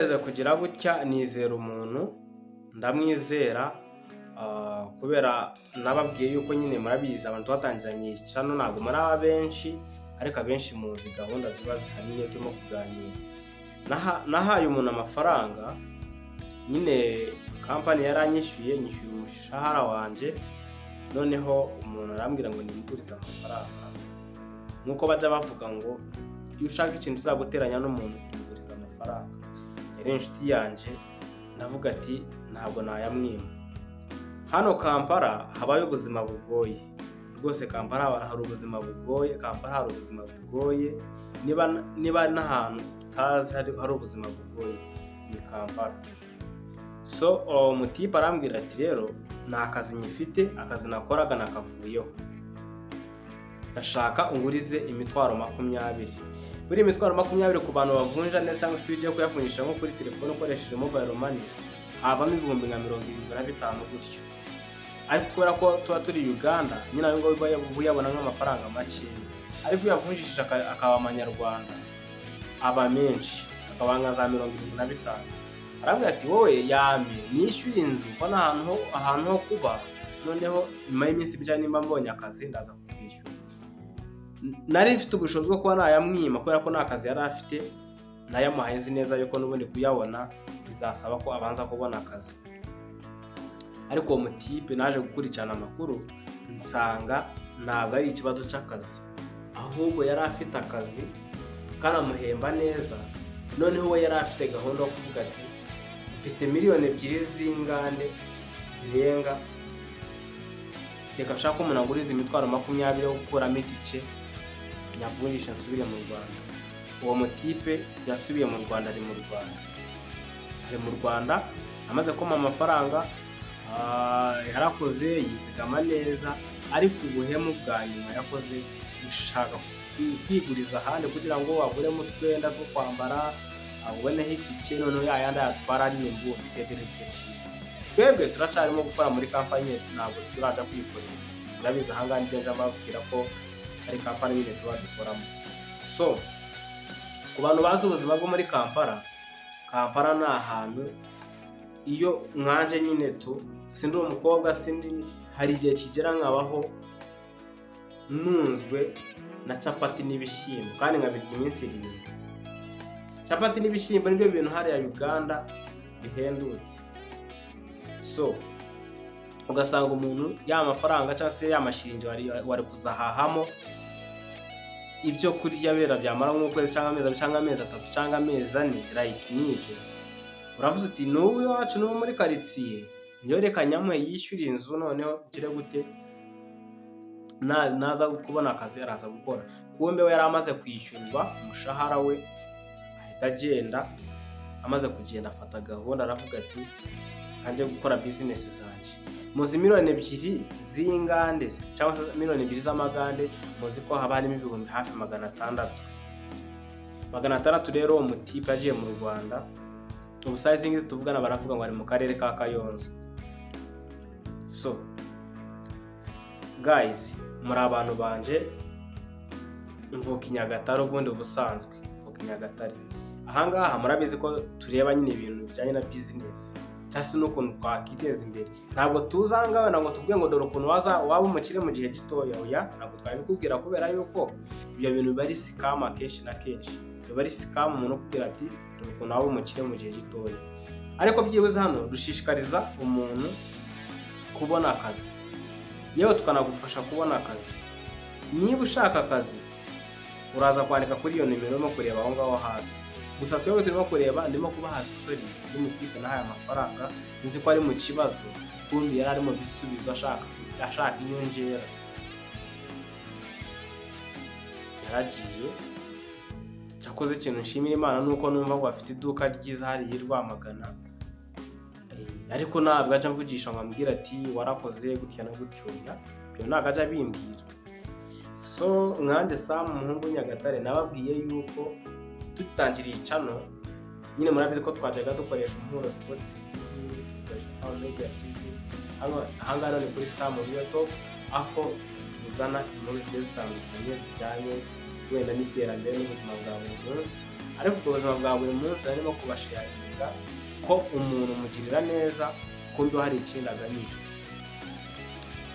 Nigeze kugira gutya nizera umuntu, ndamwizera, kubera nababwiye yuko nyine murabizi, abantu twatangiranye channel ntabwo muri aba benshi, ariko abenshi muzi gahunda ziba zihari niyo turimo kuganira. Nahaye umuntu amafaranga nyine, kampani yaranyishyuye, nyishyuye umushahara wanje, noneho umuntu arambwira ngo nimugurize amafaranga. Nk'uko bajya bavuga ngo iyo ushaka ikintu kizaguteranya n'umuntu, kumuguriza amafaranga. Yari inshuti yanjye, ndavuga ati ntabwo nayamwima. Hano Kampala habayo ubuzima bugoye rwose. Kampala hari ubuzima bugoye, Kampala hari ubuzima bugoye. Niba n'ahantu utazi hari ubuzima bugoye, ni Kampala. So uwo mutipe arambwira ati rero nta kazi nyifite, akazi nakoraga nakavuyeho, ndashaka ungurize imitwaro 20. Buriya imitwaro 20 ku bantu bavunja neza, cyangwa se iyo ugiye kuyavunjisha nko kuri telefone ukoresheje mobile money, havamo ibihumbi nka 75 gutyo. Ariko kubera ko tuba turi Uganda nyine, ayo ngayo uba uyabona nk'amafaranga makeya, ariko iyo uyavunjishije akaba amanyarwanda aba menshi, akaba nka za 75. Arambwira ati wowe yampe nishyuye inzu, mbona ahantu ho kuba, noneho nyuma y'iminsi mike nimba mbonye akazi ndaza kukwishyura. Nari mfite ubushobozi bwo kuba nayamwima, kubera ko nta kazi yari afite. Nayamuhaye nzi neza yuko n'ubundi kuyabona bizasaba ko abanza kubona akazi. Ariko uwo mutipe naje gukurikirana amakuru, nsanga ntabwo ari ikibazo cy'akazi, ahubwo yari afite akazi kanamuhemba neza. Noneho we yari afite gahunda yo kuvuga ati mfite miliyoni 2 z'ingande zirenga, reka nshake umuntu anguriza imitwaro 20 yo gukuramo itike, nyavunjisha nsubire mu Rwanda. Uwo mutipe yasubiye mu Rwanda, ari mu Rwanda, ari mu Rwanda amaze kumpa amafaranga. Yarakoze, yizigama neza, ariko ubuhemu bwa nyuma yakoze, gushaka kwiguriza ahandi kugira ngo aguremo utwenda two kwambara, aboneho itike, noneho ya yandi ayatwara ari imbumbe. Tekereza icyo kintu. Twebwe turacarimo gukora muri kampani, ntabwo turaja kwikorera. Murabizi, ahangaha nibyo nja mbabwira ko ari kampani nyine tuba dukoramo. So ku bantu bazi ubuzima bwo muri Kampala, Kampala ni ahantu iyo mwanje nyine tu sindi umukobwa, sindi, hari igihe kigera nkabaho nunzwe na capati n'ibishyimbo kandi nkabirya iminsi 7. Capati n'ibishyimbo nibyo bintu hariya Uganda bihendutse. So ugasanga umuntu ya mafaranga cyangwa se ya mashiringi wari kuzahahamo ibyo kurya bera byamara nk'ukwezi cyangwa amezi 2 cyangwa amezi 3 cyangwa amezi 4, like n'ibyo uravuze uti n'ubu iwacu, n'ubu muri karitsiye niyo, reka nyamuhe yishyure inzu, noneho ngire gute, naza kubona akazi araza gukora. Kumbe we yari amaze kwishyurwa umushahara we, ahita agenda. Amaze kugenda, afata gahunda, aravuga ati kanjye gukora bizinesi zanjye. Muzi miliyoni 2 z'ingande cyangwa se miliyoni 2 z'amagande, muzi ko haba harimo ibihumbi hafi 600, 600. Rero uwo mutipe yagiye mu Rwanda, ubu saa izi ngizi tuvugana baravuga ngo ari mu karere ka Kayonza. So guys, muri abantu banje, mvuka i Nyagatare, ubundi ubusanzwe mvuka i Nyagatare. Ahangaha murabizi ko tureba nyine ibintu bijyanye na bizinesi cyangwa se n'ukuntu twakiteza imbere. Ntabwo tuza ahangaha wenda ngo tubwire ngo dore ukuntu waza waba umukire mu gihe gitoya. Oya, ntabwo twabikubwira, kubera yuko ibyo bintu biba ari scam. Akenshi na kenshi biba ari scam, umuntu ukubwira ati dore ukuntu waba umukire mu gihe gitoya. Ariko byibuze hano dushishikariza umuntu kubona akazi, yewe tukanagufasha kubona akazi. Niba ushaka akazi, uraza kwandika kuri iyo nimero urimo kureba aho ngaho hasi. Gusa twebwe turimo kureba, ndimo kubaha story y'umutipe nahaye amafaranga, nzi ko ari mu kibazo, kumbi yari ari mu bisubizo, ashaka inyongera. Yaragiye. Cyakoze ikintu nshimira Imana ni uko numva ngo afite iduka ryiza hariya i Rwamagana. Ariko ntabwo ajya amvugisha ngo ambwire ati warakoze gutya na gutya. Oya, ibyo ntabwo ajya abimbwira. So nkanjye Sam umuhungu w'i Nyagatare, nababwiye yuko tugitangira iyi channel nyine, murabizi ko twajyaga dukoresha Umuhuro Sports TV, dukoresha Sam Media TV. Hano ahangaha ni kuri Sam Real Talk, aho tuzana inkuru zigiye zitandukanye zijyanye wenda n'iterambere n'ubuzima bwa buri munsi. Ariko ubwo buzima bwa buri munsi harimo kubasharinga. Bikwereka ko umuntu umugirira neza, kumbe hari ikindi agamije.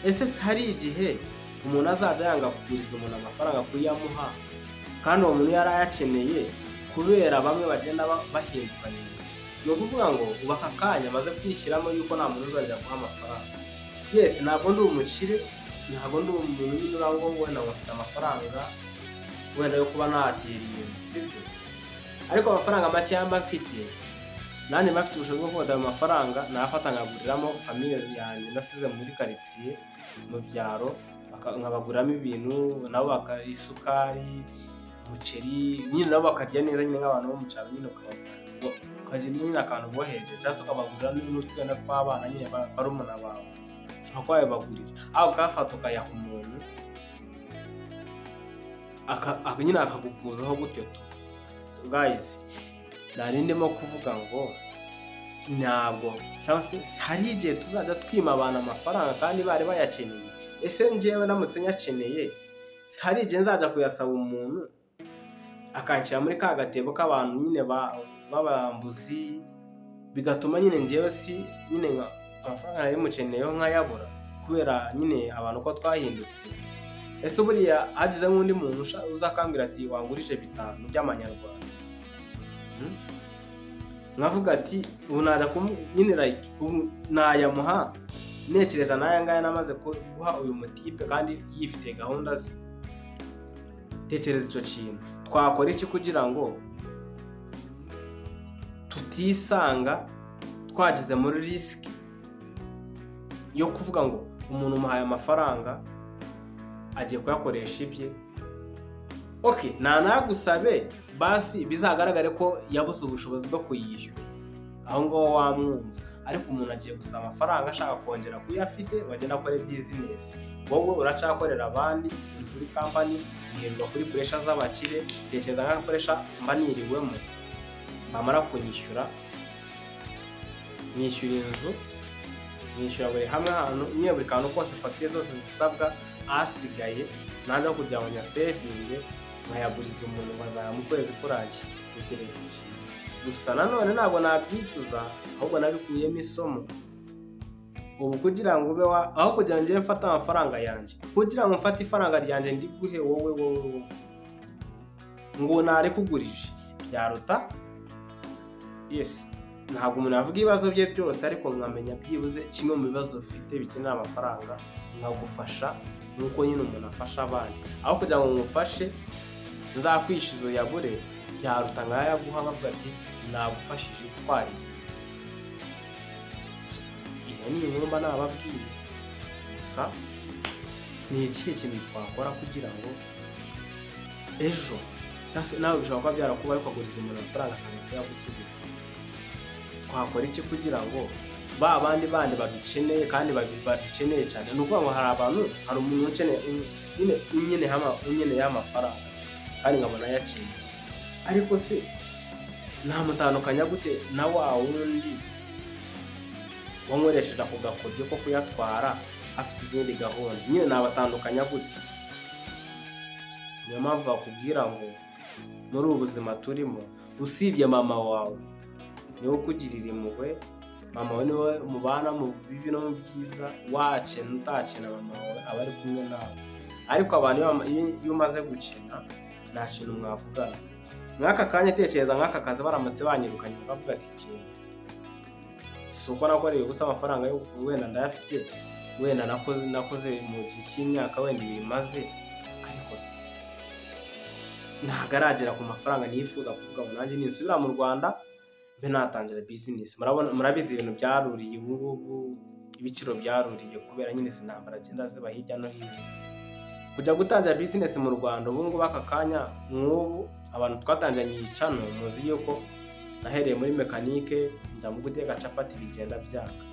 Ese hari igihe umuntu azajya yanga kuguriza umuntu amafaranga, kuyamuha, kandi uwo muntu yari ayakeneye, kubera bamwe bagenda bahinduka nyuma? Ni ukuvuga ngo ubu aka kanya maze kwishyiramo yuko nta muntu uzongera guha amafaranga. Yes, ntabwo ndi umukire, ntabwo ndi umuntu nyine urangwa ngo wenda ngo mfite amafaranga wenda yo kuba natera inyuma, sibyo? Ariko amafaranga make mba mfite, nanjye mba mfite ubushobozi bwo kubona ayo mafaranga, nayafata nkaguriramo famille yanjye nasize muri karitsiye mu byaro, nkabaguriramo ibintu nabo baka isukari, umuceri nyine, nabo bakarya neza nyine nk'abantu bo mu cyaro nyine, ukagira nyine akantu ubohereje, cyangwa se ukabagurira n'utwenda tw'abana nyine, barumuna bawe ushobora kuba wabibagurira, aho ukayafata ukayaha umuntu nyine akagukuzaho gutyo tu. So guys, nari ndimo kuvuga ngo ntabwo, cyangwa se hari igihe tuzajya twima abantu amafaranga kandi bari bayakeneye. Ese njyewe ndamutse nyakeneye, hari igihe nzajya kuyasaba umuntu akanshyira muri ka gatebo k'abantu nyine b'abambuzi, bigatuma nyine njyewe si nyine amafaranga nari mukeneyeho nkayabura, kubera nyine abantu uko twahindutse? Ese buriya hagize nk'undi muntu uza akambwira ati: "Wangurije 5 by'amanyarwanda?" Nkavuga ati ubu najya nyine, like, ubu nayamuha ntekereza n'aya ngaya namaze guha uyu mutipe kandi yifitiye gahunda ze? Tekereza icyo kintu. Twakora iki kugira ngo tutisanga twageze muri risk yo kuvuga ngo umuntu umuhaye amafaranga agiye kuyakoresha ibye? Ok, ntanagusabe, basi bizagaragare ko yabuze ubushobozi bwo kuyishyura, aho ngaho wamwumva. Ariko umuntu agiye gusaba amafaranga ashaka kongera kuyafite, wagenda akore business, wowe uracyakorera abandi, uri kuri company, uhererwa kuri pressure z'abakire. Tekereza nka pressure mba niriwemo, bamara kunyishyura, nishyura inzu, nishyura buri hamwe ahantu nyine, buri kantu kose, fagitire zose zisabwa, asigaye nanjye aho kugira ngo nyasevinge nkayaguriza umuntu ngo azaya mu kwezi kurangiye. Tekereza icyo kintu gusa. Nanone ntabwo nabyicuza, ahubwo nabikuyemo isomo. Ubu kugira ngo ube wa aho kugira ngo njye mfate amafaranga yanjye, kugira ngo mfate ifaranga ryanjye ndiguhe wowe, wowe, wowe ngo narikugurije, byaruta. Yes, ntabwo umuntu yavuga ibibazo bye byose, ariko nkamenya byibuze kimwe mu bibazo ufite bikenera amafaranga, nkagufasha nk'uko nyine umuntu afasha abandi. Aho kugira ngo ngufashe nzakwishyuza uyabure, byaruta nkayaguha nkavuga ati: "Nagufashije, twariye." Iyo ni inkuru mba nababwiye. Gusa ni ikihe kintu twakora kugira ngo ejo, cyangwa se nawe bishobora kuba byarakubaye, ukaguriza umuntu amafaranga akanga kuyagusubiza? Twakora iki kugira ngo ba bandi bandi badukeneye kandi badukeneye cyane? Ni ukuvuga ngo hari abantu, hari umuntu ukeneye nyine, unyeneye amafaranga kandi nkabona ayakeneye, ariko se namutandukanya gute na wa wundi wankoresheje ako gakoryo ko kuyatwara afite izindi gahunda? Nyine nabatandukanya gute? Niyo mpamvu bakubwira ngo muri ubu buzima turimo, usibye mama wawe niwe ukugirira impuhwe, mama wawe niwe mubana mu bibi no mu byiza, wakena utakena, mama wawe aba ari kumwe nawe. Ariko abantu iyo umaze gukena nta kintu mwavugana. Nk'aka kanya, tekereza nk'aka kazi baramutse banyirukanye, bakavuga ati: "Ikintu si uko nakoreye ubusa, amafaranga yo wenda ndayafite, wenda nakoze mu gihe cy'imyaka wenda 2 maze, ariko se ntabwo aragera ku mafaranga nifuza kuvuga ngo nanjye ninsubira mu Rwanda mbe natangira business." Murabona, murabizi, ibintu byaruriye ubu ngubu, ibiciro byaruriye kubera nyine izi ntambara zigenda ziba hirya no hino. Kujya gutangira business mu Rwanda ubu ngubu aka kanya, nk'ubu abantu twatangiranye iyi channel muzi yuko nahereye muri mekanike, njya mu guteka capati, bigenda byanga.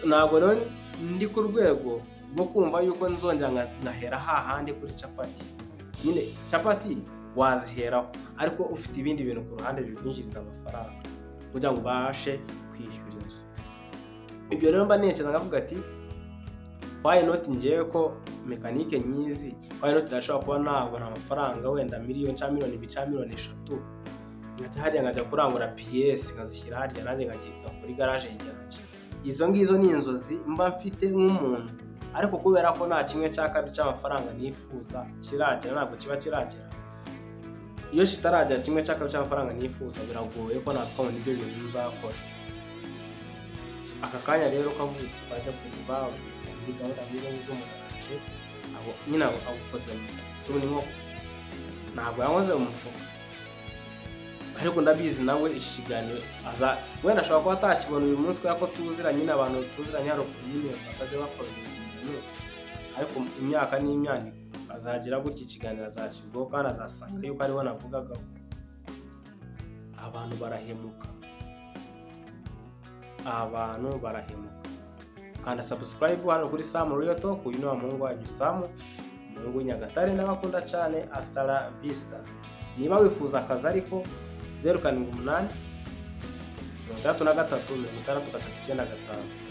Ntabwo rero ndi ku rwego rwo kumva yuko nzongera nkahera hahandi kuri capati. Nyine capati waziheraho, ariko ufite ibindi bintu ku ruhande bikwinjiriza amafaranga kugira ngo ubashe kwishyura inzu. Ibyo rero mba ntekereza nkavuga ati: "Why not?" Ngewe ko mekanike nyizi, why not ndashobora kuba nabona amafaranga wenda miliyoni cyangwa miliyoni 2 cyangwa miliyoni 3? Nkajya hariya, nkajya kurangura pièces, nkazishyira hariya, nanjye nkajya kuri garaje ryanjye. Izo ngizo ni inzozi mba mfite nk'umuntu, ariko kubera ko nta kimwe cya kabiri cy'amafaranga nifuza kiragera, ntabwo kiba kiragera. Iyo kitaragera kimwe cya kabiri cy'amafaranga nifuza, biragoye ko navuga ngo nibyo bintu nzakora. So, aka kanya rero ukavuga uti bajya kuva muri gahunda nk'izo ngizo, umuntu araje abo nyine abo agukoze mu mufuka. Ni nko ntabwo yankoze mu mufuka, ariko ndabizi nawe iki kiganiro aza wenda ashobora kuba atakibona uyu munsi, kubera ko tuziranye nyine, abantu tuziranye hari ukuntu nyine batajya bakora ibintu, ariko imyaka n'imyaniko azagira gutya ikiganiro azakirwaho kandi azasanga yuko ariho navugagaho. Abantu barahemuka, abantu barahemuka. Kanda subscribe hano kuri Sam Real Talk. Uyu ni wa muhungu wanyu Sam, umuhungu w'Inyagatare. Ndabakunda cyane. Hasta la vista. Niba wifuza akazi ariko, 078 63 663 95.